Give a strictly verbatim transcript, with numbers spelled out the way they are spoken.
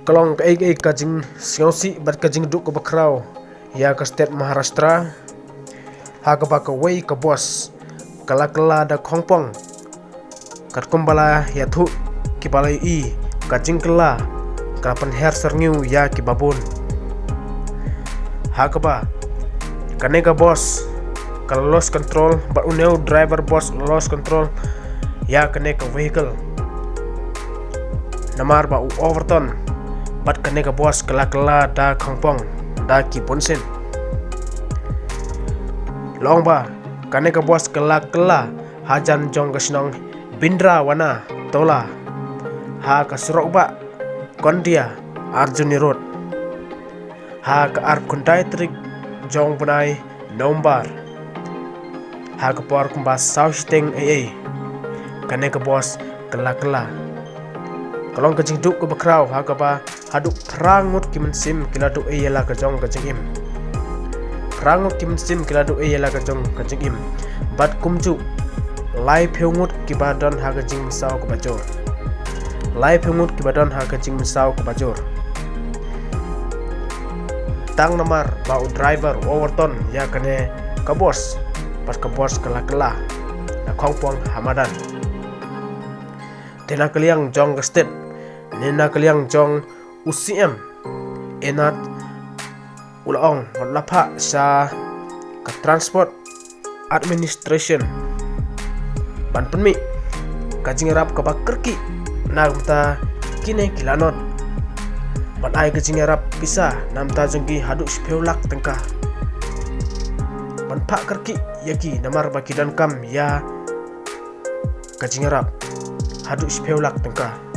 Ka long kaei kaei ka jingsngewsih bad ka jingduh kaba khraw ïa ka state Maharashtra, ha kaba kawei ka bus ka la kylla da khongpong, katkum ba la ïathuh kiba la ïohi, ka jingkylla ka la pynher syrngiew ïa kiba bun. Ha kaba kane ka bus ka la lost control bad une u driver bus la lost control ïa kane ka vehicle, namar ba u overturn bad kane ka bus ka la kylla da khongpong da ki bunsien. Long ba kane ka bus ka la kylla hajan jong ka shnong Bindra Wana Tola, ha ka surok ba Kondia Arjuni Road, ha ka arphew khyndai tarik jong bnai November, ha ka por kumba saw shiteng ei ei. Kane ka bus ka la kylla. Ka long ka jingduh kaba khraw ha kaba haduh phra ngut ki mynsiem ki la duh ei ïa la ka jong ka jingim. Phra ngut ki mynsiem ki la duh ei ïa la ka jong ka jingim. Bad kumjuh laiphew ngut kiba don ha ka jingmynsaw kaba jur. Laiphew ngut kiba don ha ka jingmynsaw kaba jur. Tang namar ba u driver u overturn ïa kane ka bus, bad ka bus ka la kylla da khongpong ha madan. Te na ka liang jong ka state, ne na ka liang jong u C M, Enat u la ong, wat la phah sha ka Transport Administration ban pynmih ka jingïarap kaba kyrkieh na ka bynta kine ki lanot, ban ai ka jingïarap pisa na ka bynta jong ki haduh shiphew lak tyngka, ban phah kyrkieh ïa ki namar ba ki donkam ïa ka jingïarap haduh shiphew lak tyngka.